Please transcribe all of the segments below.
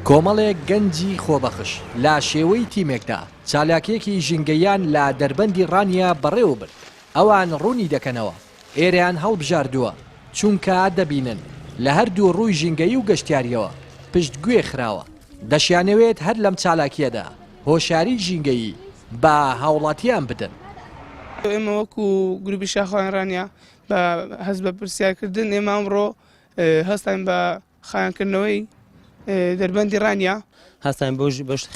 کۆمەڵێک گەنجی خۆبەخش لە شێوەی تیمێکدا چالاکییەکی ژینگەییان لە دەربەندی ڕانیە بەڕێوەبرد، ئەوان ڕوونی دەکەنەوە، ئێرەیان هەڵبژاردووە، چونکە دەبینن لە هەردوو ڕووی ژینگەیی و گەشتیارییەوە پشتگوێ خراوە، دەشیانەوێت هەر لەم چالاکییەدا هۆشیاریی ژینگەیی بە هاوڵاتییان بدەن. ئێمە وەکو گروپی شاخەوانی ڕانیە بە هەست بە پرسیارکردن ئێمە ئەمڕۆ هەستاین بە خاوێنکردنەوەی دەربەندی ڕانیە. هەستاین بۆ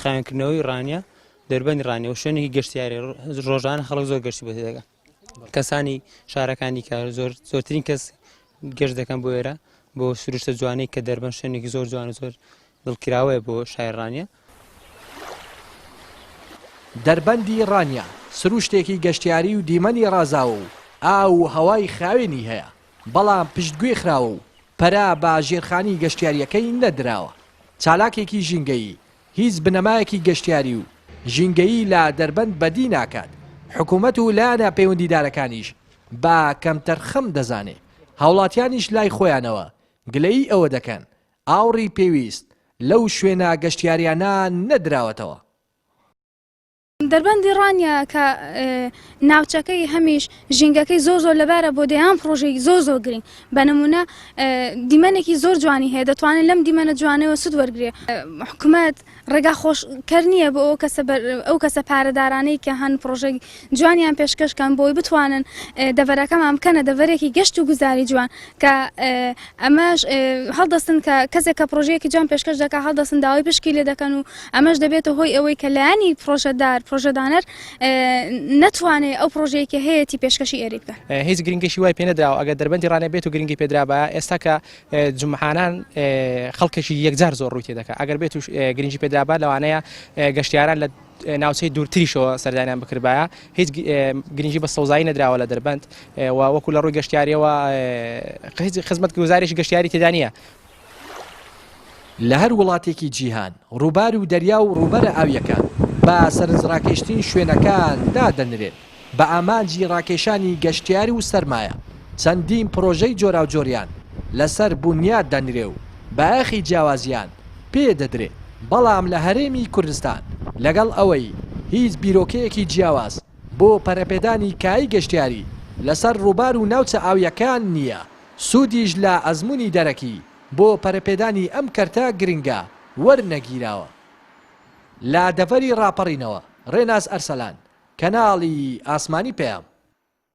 خاوێنکردنەوەی ڕانیە دەربەندی ڕانیە و شوێنێکی گەشتیاری ڕۆژانە خەڵک زۆر گەشتی بۆ تێدەکەن کەسانی شارەکانی کە زۆر زۆرترین کەس گەشت دەکەن بۆ ئێرە بۆ سروشتە جوانەی کە دەربەند شوێنێکی زۆر جوان و زۆر دڵکراوەیە بۆ شاری ڕانیە. دەربەندی ڕانیە سروشتێکی گەشتیاری و دیمەنی ڕازاوە و ئاو و هەوای خاوێنی هەیە، بەڵام پشتگوێ خراوە و پەرە بە ژێرخانی گەشتیارییەکەی نەدراوە. چالاکێکی ژینگەیی هیچ بنەمایەکی گەشتیاری و ژینگەیی لە دەربەند بەدی ناکات، حکومەت و لایەنە پەیوەندیدارەکانیش بە کەمتەرخەم دەزانێ، هاوڵاتیانیش لای خۆیانەوە گلەیی ئەوە دەکەن ئاوڕی پێویست لەو شوێنە گەشتیاریانە نەدراوەتەوە. دەربەندی ڕانیە کە ناوچەکەی هەمیش ژینگەکەی زۆر زۆر لەبارە بۆ دەیان پڕۆژەی زۆر زۆر گرنگ بە نمونە دیمەنێکی زۆر جوانی هەیە دەتوانێت لەم دیمەنە جوانەوە سوود وەرگێ حکومەت ڕێگا خۆشکەر نییە بۆ ئەو کەسە ئەو کەسە پارەدارانەی کە هەن پڕۆژەی جوانیان پێشکەش کەن بۆی بتوانن دەڤەرەکەمان بکەنە دەڤەرێکی گەشت و گوزاری جوان کە ئەمەش هەڵدەستن کە کەسێک کە پرۆژەیەکی جوان پێشکەش دەکات هەڵدەستن داوای پشکی لێ دەکەن و ئەمەش دەبێتە هۆی ئەوەی کە لایەنی پرۆژەدار پرۆژەدانەر نەتوانێت ئەو پرۆژەیە کە هەیەتی پێشکەشی ئێرەی بکات. هیچ گرنگیشی وای پێ نەدراوە ئەگەر دەربەندی ڕانیە بێت و گرنگی پێدرابایە ئێستا کە جومعانان خەڵکێکی یەکجار زۆر ڕووی تێدەکات ئەگەر بێت و گرنگی پێدرابا لەوانەیە گەشتیاران لە ناوچەی دوورتریشەوە سەردانیان بکردبایە هیچ گرنگی بە سەوزایی نەدراوە لە دەربەند و وەکو لە ڕووی گەشتیاریەوە هیچ خزمەت گوزارێکی گەشتیاری تێدا نییە. لە هەر وڵاتێکی جیهان ڕووبار و دەریا و ڕووبەرە ئاوییەکان بە سەرنجڕاکێشترین شوێنەکان دادەنرێن، بە ئامانجی ڕاکێشانی گەشتیار و سەرمایە چەندین پڕۆژەی جۆراوجۆریان لەسەر بونیاد دەنرێ و بایەخی جیاوازیان پێ دەدرێ، بەڵام لە هەرێمی کوردستان لەگەڵ ئەوەی هیچ بیرۆکەیەکی جیاواز بۆ پەرەپێدانی کایەی گەشتیاری لەسەر ڕووبار و ناوچە ئاوییەکان نییە، سوودیش لە ئەزموونی دەرەکی بۆ پەرەپێدانی ئەم کەرتە گرنگە وەرنەگیراوە. لە دەڤەری ڕاپەڕینەوە، ڕێناس ئەرسەلان، کەناڵی ئاسمانی پەیام.